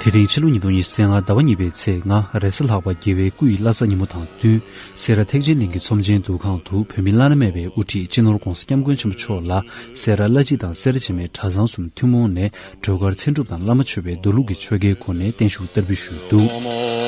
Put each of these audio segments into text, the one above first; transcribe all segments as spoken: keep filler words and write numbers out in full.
དེ་རིང་ཕྱི་ལོ་ཉིས་སྟོང་ཉི་ཤུ་རྩ་ལྔ་ཟླ་བ་གཉིས་པའི་ཚེས་ལྔ་རེས་གཟའ་ལྷག་པ་རྒྱལ་བའི་སྐུ་ཡི་བླ་གཟའ་ཉིན་མོ་དང་བསྟུན། སེ་ར་ཐེག་ཆེན་གླིང་གི་ཚོམས་ཆེན་འདུ་ཁང་དུ་བོད་མི་བླ་ན་མེད་པའི་དབུ་ཁྲིད་སྤྱི་ནོར་༧གོང་ས་༧སྐྱབས་མགོན་ཆེན་པོ་མཆོག་ལ་སེ་ར་བླ་སྤྱི་དང་སེ་ར་བྱེས་སྨད་གྲྭ་ཚང་གསུམ་ཐུན་མོང་ནས་སྒྲོལ་དཀར་མཚན་སྒྲུབ་དང་བླ་མ་མཆོད་པའི་མདོ་ལུགས་ཀྱི་ཆོ་གའི་སྒོ་ནས་བརྟན་བཞུགས་བསྟར་འབུལ་ཞུས་འདུག།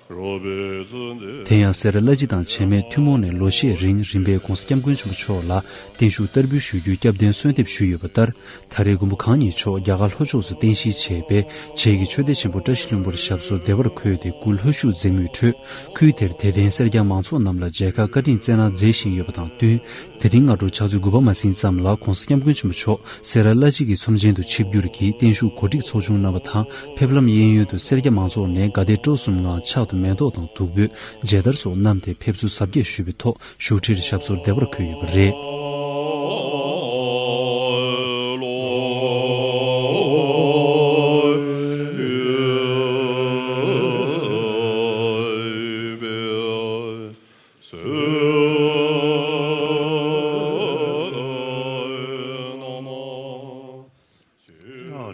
དེ་ཡང་སེ་ར་བླ་སྤྱི་དང་བྱེས་སྨད་ཐུན་མོང་ནས་ལོ་ཤས་རིང་རིམ་པས་༧གོང་ས་༧སྐྱབས་མགོན་ཆེན་པོ་མཆོག་ལ་བརྟན་བཞུགས་བསྟར་འབུལ་ཞུ་རྒྱུའི་སྐྱབས་རྟེན་གསོལ་འདེབས་ཞུས་ཡོད་པ་ལྟར། ད་རེས་མགོན་པོ་གང་ཉིད་མཆོག་རྒྱ་གར་ལྷོ་ཕྱོགས་སུ་རྟེན་གཞི་བྱས་པའི་བྱེས་ཀྱི་ཆོས་སྡེ་ཆེན་པོ་བཀྲ་ཤིས་ལྷུན་པོར་ཞབས་སོར་བདེ་བར་འཁོད་དེ་སྐུ་ལྷོ་བཞུགས་མཛད་མུས་ཁྲོད། ཁུལ་དེར་དད་ལྡན་སེར་སྐྱ་མང་ཚོགས་རྣམས་ལ་མཇལ་ཁ་བཀའ་དྲིན་སྩལ་གནང་མཛད་བཞིན་ཡོད་པ་དང་བསྟུན། དེ་རིང་སྔ་དྲོ་ཕྱག་ཚོད་དགུ་པ་མ་ཟིན་ཙམ་ལ་༧གོང་ས་༧སྐྱབས་མགོན་ཆེན་པོ་མཆོག་སེ་ར་བླ་སྤྱི་གི་ཚོམས་ཆེན་དུ་ཆིབས་བསྒྱུར་གྱིས་བརྟན་བཞུགས་གོ་སྒྲིག་ཚོགས་ཆུང་གནང་བ་དང་། ཕེབས་ལམ་གཡས་གཡོན་དུ་སེར་སྐྱ་མང་ཚོགས་ནས་དགའ་དད་སྤྲོ་གསུམ་ངང་ཕྱག་ཏུ་མེ་ཏོག་དང་བདུག་སྤོས་མཇལ་དར་སོགས་བསྣམས་ཏེ་ཕེབས་བསུ་གཟབ་རྒྱས་ཞུས་པའི་ཐོག་བཞུགས་ཁྲིར་ཞབས་སོར་བདེ་བར་འཁོད་ཡོད་པ་རེད།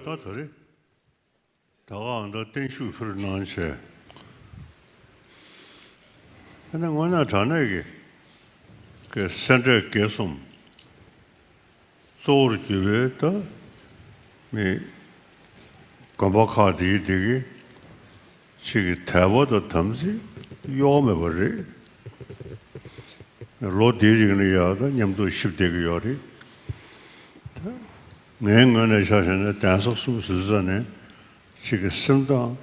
ད་ད་རེད། ད་ག་ཨ་མདའ་བརྟན་བཞུགས་ཕུལ་གནང་བྱས། ཨ་ནི་དངོས་གནས་དྲང་གནས་ཀྱི་ཀྱི་སེ་འབྲས་དགེ་གསུམ་གཙོ་བོར་གྱུར་པའི་ད་མི་དགོན་པ་ཁག་འདིའི་འདི་གི་ཅིག་གི་དད་པ་དང་དམ་ཚིག་གཡོ་བ་མེད་པ་རེད། ལོ་འདིའི་རིང་ལ་ཡག་ད་མཉམ་དུ་གཤིབས་བསྡད་ཀྱི་ཡོད་རེད། ངའི་ངོས་ནས་ཆ་བཞག་ན་གདན་ས་གསུམ་ཟེར་ཙམ་ནས་ཅིག་གི་སེམས་ཐག་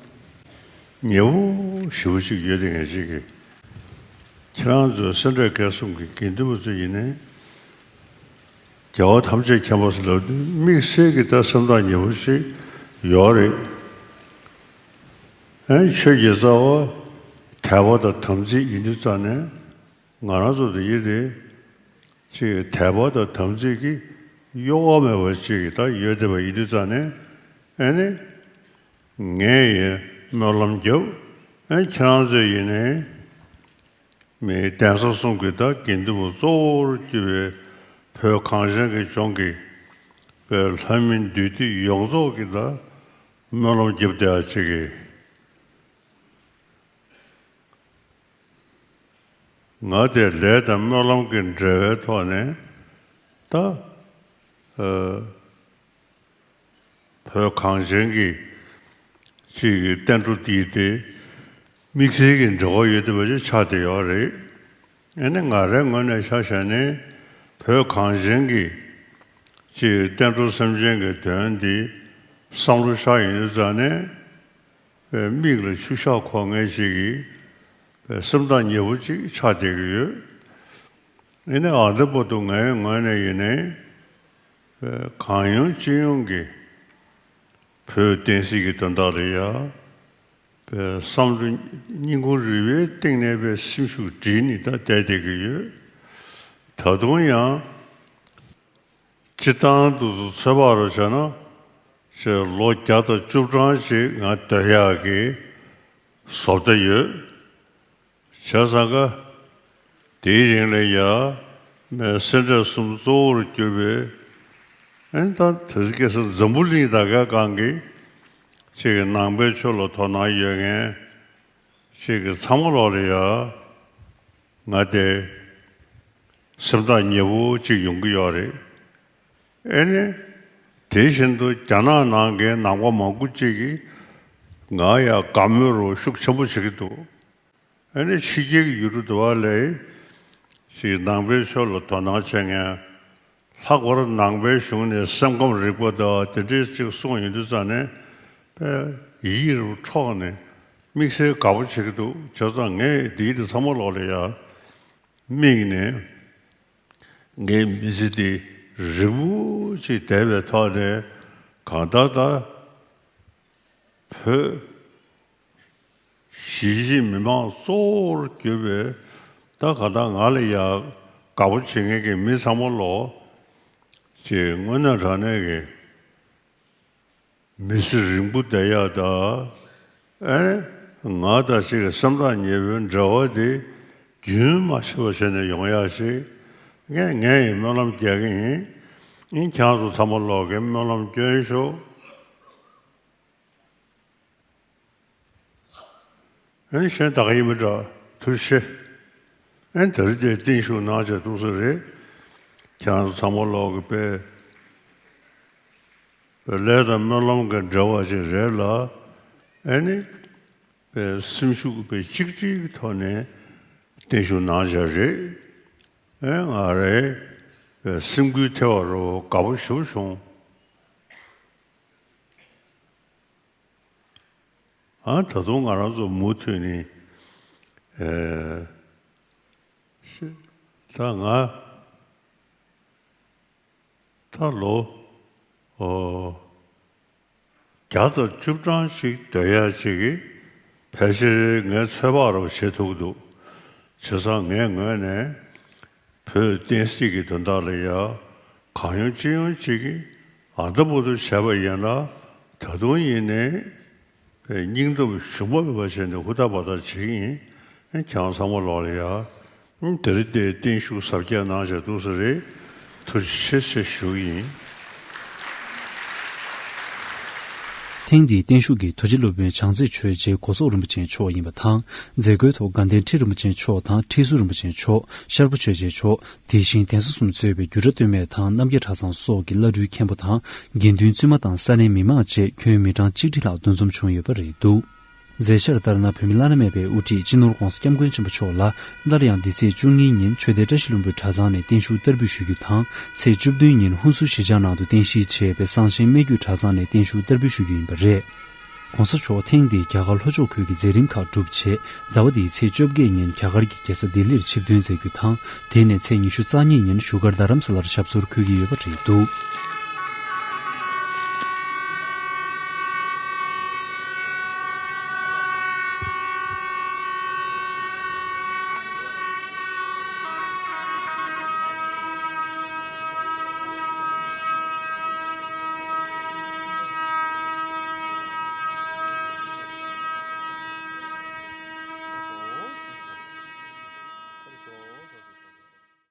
ཉེ་བོ་ཞེ་པོ་ཅིག་ཡོད་དེ། ངས་ཅིག་གི་ཁྱེད་རང་ཚོའི་སེ་འབྲས་དགེ་གསུམ་གྱི་དགེ་འདུན་པ་ཚོ་ཡིན་ནའི། རྒྱལ་བ་ཐམས་ཅད་མཁྱེན་པ་ཟེར་ལབ་དུས་དམིགས་བསལ་གྱི་ད་སེམས་ཐག་ཉེ་བོ་ཞིག་ཡོད་རེད། ཨེ་ཆོས་ཀྱི་རྩ་བ་དད་པ་དང་དམ་ཚིག་ཡིན་དུས་ཙང་ནས་ང་རང་ཚོ་འདི་ཡིན་ཏེ། ཅིག་དད་པ་དང་དམ་ཚིག་གི་གཡོ་བ་མེད་པ་ཅིག་ད་ཡོད་བསྡད་པ་ཡིན་དུས་ཙང་ནས། ཨེ་ནི་ངས་ཡི་སྨོན་ལམ་རྒྱབ། ཨེ་ཁྱེད་རང་ཚོས་ཡིན་ནའི། མི་གདན་ས་གསུམ་གྱི་ད་དགེ་འདུན་པ་གཙོ་བོར་གྱུར་པའི་བོད་གངས་ཅན་གྱི་ལྗོངས་ཀྱི་བོད་ལྷ་མི་འདུས་སྡེ་ཡོངས་རྫོགས་ཀྱི་ད་སྨོན་ལམ་རྒྱབ་བསྡད་ཡ་ཅིག་གི། ང་དེ་ལས་དང་སྨོན་ལམ་གྱི་འབྲེལ་བའི་ཐོག་ནས་ད་ཨ། བོད་གངས་ཅན་གྱི་ཅིག་གི་བསྟན་འགྲོ་འདི་དེ་དམིགས་བསལ་གྱི་འབྲེལ་བ་ཡོད་བསྡད་པ་ཅིག་ཆགས་བསྡད་ཡོད་རེད། ཨ་ནི་ང་རའི་ངོས་ནས་ཆ་བཞག་ནས་བོད་གངས་ཅན་གྱི་ཅིག་བསྟན་འགྲོ་སེམས་ཅན་གྱི་དོན་འདི་བསམ་བློ་བཞག་ཡོང་དུས་ཙང་ནས། པའི་མིག་ལ་ཆུ་ཤག་འཁོར་མཁན་ཞིག་གི་པའི་སེམས་ཐག་ཉེ་བོ་ཅིག་ཆགས་བསྡད་ཀྱི་ཡོད། ཨེ་ནི་ཨ་འདི་བར་དུ་ངའི་ངོས་ནས་ཡིན་ནའི་པའི་གང་ཡོང་ཅི་ཡོང་གི་བོད་བསྟན་སྲིད་ཀྱི་དོན་དག་ལ་ཡ་པའི་བསམ་བློ་སྙིང་ཁུང་རུས་པའི་གཏིང་ནས་པའི་སེམས་ཤུགས་བསྒྲིལ་ནས་ད་བསྡད་བསྡད་ཀྱི་ཡོད། ད་དུང་ཡང་། སྤྱིར་བཏང་དུ་ཚོད་དཔག་རུ་བྱས་ན། ཅེས་ལོ་བརྒྱ་དང་བཅུ་གྲངས་ཅིག་ང་སྡོད་ཡག་གི་བཟོ་ལྟ་ཡོད། བྱས་ཙང་ཀ་དེའི་རིང་ལ་ཡ་མའི་སེ་འབྲས་གསུམ་གཙོ་བོར་གྱུར་པའི། ཨན་ད་དེ་སྐད་ས་འཛམ་བུ་གླིང་ད་གའི་སྒང་གི་ཅིག་གི་ནང་པའི་ཆོས་ལ་དོ་སྣང་ཡོད་མཁན་ཅིག་གི་ཚང་མ་ལོག་ལ་ཡ། ང་དེ་སེམས་ཐག་ཉེ་བོ་ཅིག་ཡོང་གི་ཡོད་རེད། ཨེ་ནི། དེ་བཞིན་དུ་རྒྱ་ནག་ནང་གི་ནང་པ་མང་པོ་ཅིག་གིས་ང་ཡ་དགའ་མོས་རོགས་ཤུགས་ཆེན་པོ་བྱེད་ཀྱི་འདུག། ཨེ་ནི་ཕྱི་རྒྱལ་གྱི་ཡུལ་གྲུ་དུ་བ་ལས་ཅིག་ནང་པའི་ཆོས་ལ་དོ་སྣང་བྱེད་མཁན། ལྷག་པར་ནང་པའི་གཞུང་ནས་སེམས་ཁམས་རིག་པ་དང་དེ་འདྲའི་ཅིག་གསུངས་ཡོང་དུས་ཙང་ནས་དཔེ་ཡིད་རུ་འཕྲོག་ནས་དམིགས་བསལ་དགའ་པོ་བྱེད་ཀྱི་འདུག། བྱས་ཙང་ངས་འདིའི་དེ་ཚང་མ་ལོག་ལ་ཡ་དམིགས་ནས་ངའི་མི་ཚེ་འདི་རིང་པོ་ཅིག་བསྡད་པའི་ཐོག་ནས་གང་ལྟར་ད་བོད་གཞིས་བྱེས་མི་མང་གཙོ་བོར་གྱུར་པའི་ད་གང་ལྟར་ང་ལ་ཡ་དགའ་པོ་བྱེད་མཁན་གྱི་མི་ཚང་མ་ལོག་ཅེས་དངོས་གནས་དྲང་གནས་ཀྱི་མི་ཚེ་རིང་པོ་བསྡད་ཡག་ད། ཨེ་ང་ད་ཅིག་གི་སེམས་ཐག་ཉེ་བོའི་འབྲེལ་བ་དེ་རྒྱུན་མ་ཆད་པ་བྱས་ནས་ཡོང་ཡག་ཞིག་ངས་ངས་ཡི་སྨོན་ལམ་རྒྱག་གི་ཡིན། ཨིན་ཁྱེད་རང་ཚོ་ཚང་མ་ལོག་གི་སྨོན་ལམ་སྐྱོན་ཤོག། ཨ་ནི་གཞན་དག་ཡིན་མི་འདྲ། ཐུགས་རྗེ་ཆེ། ཨ་ནི་དེ་རིང་དེ་བརྟན་བཞུགས་གནང་བྱས་འདུག་ས་རེད། ཁྱེད་རང་ཚོ་ཚང་མ་ལོག་གི་དཔེ་དཔེ་ལས་དང་སྨོན་ལམ་གྱི་འབྲེལ་བ་ཅིག་རེད་ལ། ཨ་ནི་དཔེ་སེམས་ཤུགས་དཔེ་གཅིག་སྒྲིལ་གྱི་ཐོག་ནས་བརྟན་བཞུགས་གནང་བྱས་རེད། ཨེ་ང་རའི་དཔེ་སེམས་འགུལ་ཐེབས་པ་རོ་དགའ་པོ་ཞེ་པོ་བྱུང་། ཨ་ད་དུང་ང་རང་ཚོ་མུ་མཐུད་ནས་ཨེ་ཤི་ད་ང་ད་ལོ་ཨོ་བརྒྱ་དང་བཅུ་གྲངས་ཤིག་སྡོད་ཡ་ཅིག་གིས་ཕལ་ཆེར་ངའི་ཚོད་དཔག་རོ་བྱེད་ཐུབ་ཀྱི་འདུག་བྱས་ཙང་ངའི་ངོས་ནས་བོད་བསྟན་སྲིད་ཀྱི་དོན་དག་ལ་ཡ་གང་ཡོང་ཅི་ཡོང་ཅིག་གིས་ཨ་འདྲ་པོ་དུ་བྱས་པ་ཡིན་ན། ད་དུང་ཡིན་ནའི་སྙིང་སྟོབས་ཞུམ་པ་མེད་པ་བྱས་ནས་ཧུར་ཐག་འབད་ཐག་བྱེད་ཀྱི་ཡིན། ཁྱེད་རང་ཚང་མ་ལོག་ལ་ཡ། དེ་རིང་དེ་བརྟན་བཞུགས་གཟབ་རྒྱས་གནང་བྱས་འདུག་ས་རེད། ཐུགས་རྗེ་ཆེ་ཞེས་ཞུ་གི་ཡིན། ཐེངས་འདིའི་བརྟན་བཞུགས་ཀྱི་ཐུགས་རྗེ་སློབ་དཔོན་བྱང་རྩེ་ཆོས་རྗེ་གོ་སོག་རིན་པོ་ཆེ་མཆོག་ཡིན་པ་དང་། མཛད་སྒོའི་ཐོག་དགའ་ལྡན་ཁྲི་རིན་པོ་ཆེ་མཆོག་དང་ཁྲི་ཟུར་རིན་པོ་ཆེ་མཆོག་ཤར་པོ་ཆོས་རྗེ་མཆོག་དེ་བཞིན་གདན་ས་གསུམ་གཙོས་པའི་རྒྱུད་གྲྭ་སྟོད་སྨད་དང་རྣམ་རྒྱལ་གྲྭ་ཚང་སོགས་ཀྱི་བླ་སྤྲུལ་མཁན་པོ་དང་དགེ་འདུན་བཙུན་མ་དང་ས་གནས་མི་མང་བཅས་ཁྱོན་མི་གྲངས་གཅིག་ཁྲི་ལྷག་འདུ་འཛོམས་བྱུང་ཡོད་པ་རེད་འདུག་མཛད་འཆར་ལྟར་ན། བོད་མི་བླ་ན་མེད་པའི་དབུ་ཁྲིད་སྤྱི་ནོར་༧གོང་ས་༧སྐྱབས་མགོན་ཆེན་པོ་མཆོག་ལ་སླར་ཡང་འདི་ཚེས་བཅུ་གཉིས་ཉིན་ཆོས་སྡེ་བཀྲ་ཤིས་ལྷུན་པོའི་གྲྭ་ཚང་ནས་བརྟན་བཞུགས་བསྟར་འབུལ་ཞུ་རྒྱུ་དང་། ཚེས་བཅུ་བདུན་ཉིན་ཧུན་སུར་གཞིས་ཆགས་ནང་དུ་རྟེན་གཞི་བྱས་པའི་གསང་ཆེན་སྨད་རྒྱུད་གྲྭ་ཚང་ནས་བརྟན་བཞུགས་བསྟར་འབུལ་ཞུ་རྒྱུ་ཡིན་པ་རེད། ༧གོང་ས་མཆོག་ཐེངས་འདིའི་རྒྱ་གར་ལྷོ་ཕྱོགས་ཁུལ་གྱི་མཛད་རིམ་ཁག་གྲུབ་རྗེས། ཟླ་བ་འདིའི་ཚེས་བཅོ་བརྒྱད་ཉིན་རྒྱ་གར་གྱི་རྒྱལ་ས་ལྡི་ལིར་ཆིབས་ཐོན་མཛད་རྒྱུ་དང་། དེ་ནས་ཚེས་ཉི་ཤུ་རྩ་གཉིས་ཉིན་བཞུགས་སྒར་རྡ་རམ་ས་ལར་ཞབས་སོར་འཁོད་ཀྱི་ཡོད་པ་རེད་འདུག